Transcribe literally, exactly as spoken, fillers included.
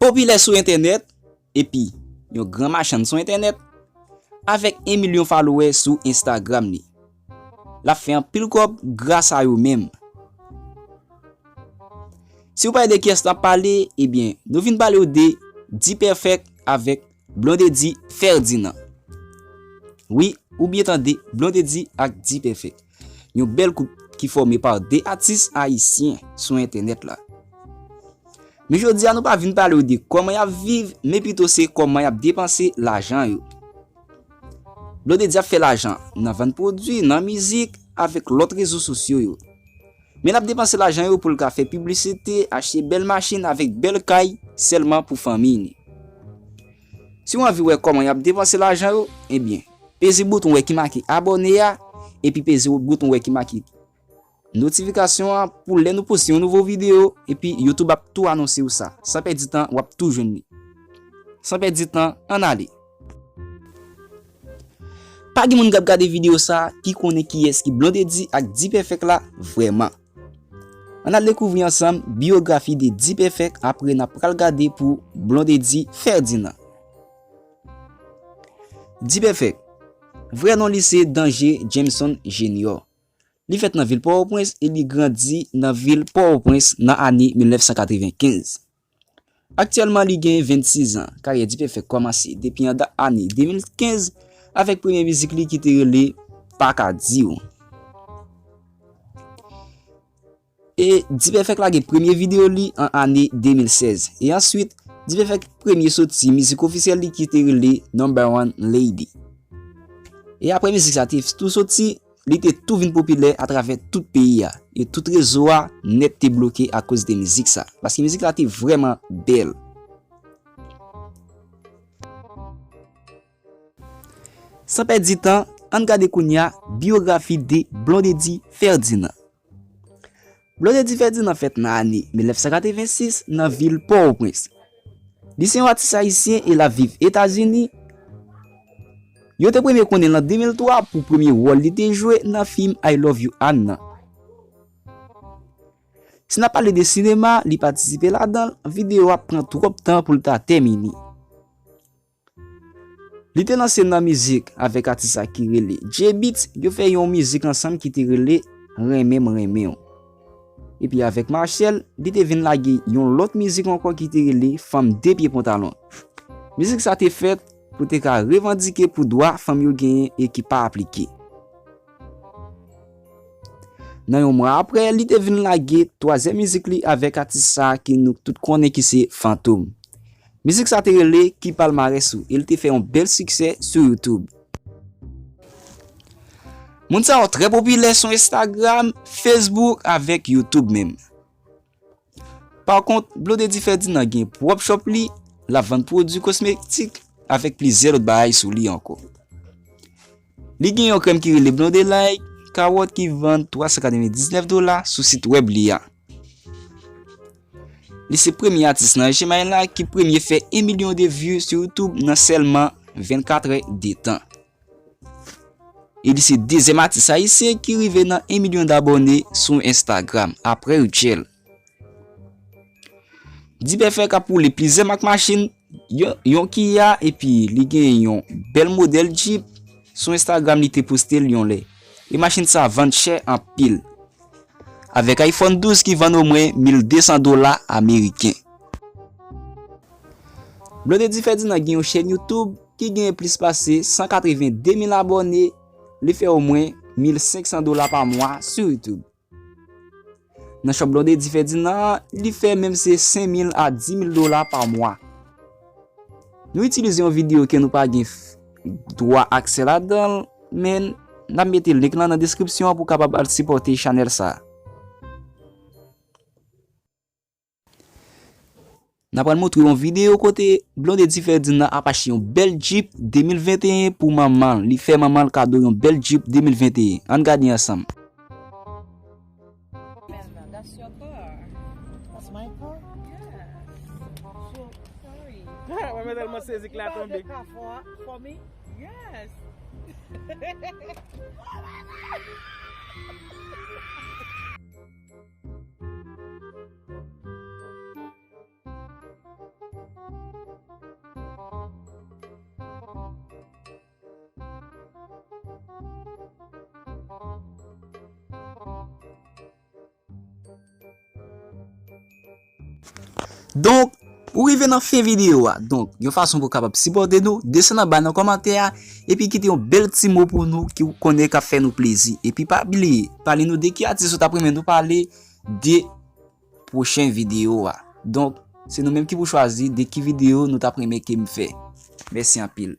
Popilè sou entènèt, epi yon gran machann sou entènèt, avèk en milyon followers sou Instagram li. L ap fè anpil kòb gras a yo menm. Si w pa de kiyès n ap pale, ebyen, nou vin pale w de D-Perfect avèk Blondedy Ferdinand. Wi, ou byen tande, Blondedy ak D-Perfect. Yon bèl koup ki fòme pa de atis ayisyen sou entènèt la. Men jodi a, nou pa vin pale w de kòman y ap viv, men pito se kòman y ap depanse lajan yo. Blondedy ap fè lajan nan vann pwodui, nan mizik, avèk lòt rezo sosyo yo. Men l ap depanse lajan yo pou l ka fè piblisite, achte bèl machin avèk bèl kay sèlman pou fanmi li. Si w anvi wè kòman y ap depanse lajan yo, ebyen, peze bouton w wè ki make abòne a, epi peze bouton w wè ki make notifikasyon an pou lè nou poste yon nouvo videyo, epi YouTube ap tou anonse w sa. San pèdi tan, w ap tou jwenn li. San pèdi tan, ann ale. Pa gen moun k ap gade videyo sa a ki konnen kiyès ki Blondedy ak D-Perfect la vrèman. Ann al dekouvri ansanm biyografi de D-Perfect apre n ap pral gade pou Blondedy Ferdinand. D-Perfect, vrè non li se Danger Jameson Junior. Li fèt nan vil Pòtoprens e li grandi nan vil Pòtoprens nan ane mil nèf san katrevenkenz. Aktyèlman, li gen vennsis an. Karyè D-Perfect kòmanse depi anndan ane de mil kenz avèk premye mizik li ki te rele Pa Ka Di W. E D-Perfect lage premye videyo li an ane de mil sèz. E answit, D-Perfect premye soti mizik ofisyèl li ki te rele Number One Lady. E apre mizik sa te tou soti, li te tou vin popilè atravè tout peyi a. E tout rezo a nèt te bloke akoz de mizik sa. Paske mizik la te vrèman bèl. San pèdi tan, ann gade kounye a biyografi de Blondedy Ferdinand. Blondedy Ferdinand fèt nan ane mil nèf san katrevensis nan vil Pòtoprens. Li se yon atis ayisyen e l ap viv Etazini. Yo te premye konnen l an de mil twa pou premye wòl li te jwe nan fim I Love You Ann nan. Si n ap pale de sinema, li patisipe ladan l, videyo a pran twòp tan pou l ta tèmine. Li te lanse nan mizik avèk atis sa ki rele J-Beatz, yo fè yon mizik ansanm ki te rele Renmen m renmen w. Epi avèk Machel, li te vin lage yon lòt mizik ankò ki te rele Fanm de pye pantalon. Mizik sa te fèt pou te ka revandike pou dwa fanm yo genyen e ki pa aplike. Nan yon mwa apre, li te vin lage twazyèm mizik li avèk atis sa ki nou tout konnen ki se Fantom. Mizik sa te rele Ki Palmarès Ou e li te fè yon bèl siksè sou YouTube. Moun sa yo trè popilè sou Instagram, Facebook avèk YouTube menm. Pa kont, Blondedy Ferdinand gen pwòp shop li, l ap vann pwodui kosmetik avèk plizyè lòt bagay sou li ankò. Li gen yon krèm ki rele Blonde Like, kawòt ki vann twa san katrevendiznèf dola sou sit wèb li a. Li se premye atis nan H M I la ki premye fè en milyon de view sou YouTube nan sèlman vennkat è de tan. E li se dezyèm atis ayisyen ki rive nan en milyon dabòne sou Instagram, apre Rutshelle. D-Perfect ap woule plizyè mak machin, yon, yon Kia, epi li gen yon bèl modèl Jeep sou Instagram, li te poste l yon lè. E machin sa vann chè anpil. Avèk iPhone douz ki vann omwen mil de san dola ameriken. Blondedy Ferdinand gen yon chèn YouTube ki gen plis pase san katreven de mil abòne, li fè omwen mil senk san dola pa mwa sou YouTube. Nan shop Blondedy Ferdinand an, li fè menm se senk mil a dis mil dola pa mwa. Nou itilize yon videyo ke nou pa gen f-, dwa aksè ladan l, men n ap mete link lan nan deskripsyon an pou w kapab al sipòte chanèl sa a. N ap pral montre yon videyo kote Blondedy Ferdinand ap achte yon bèl Jeep de mil venteyen pou manman l. Li fè manman l kado yon bèl Jeep de mil venteyen. Ann gade ansanm. That's your car. That's my car? Yes. So, sorry. Mwen tèlman sezi k la tonbe. You buy the car for, for me? Yes. Donk, ou rive nan fen videyo a. Donk, yon fason pou w kapab sipòte nou, desann anba nan kòmantè a, epi kite yon bèl ti mo pou nou ki w konnen k ap fè nou plezi. Epi pa bliye, pale nou de ki atis ou t ap renmen nou pale de pwochen videyo a. Donk, se nou menm ki pou chwazi de ki videyo nou t ap renmen ke m fè. Mèsi anpil.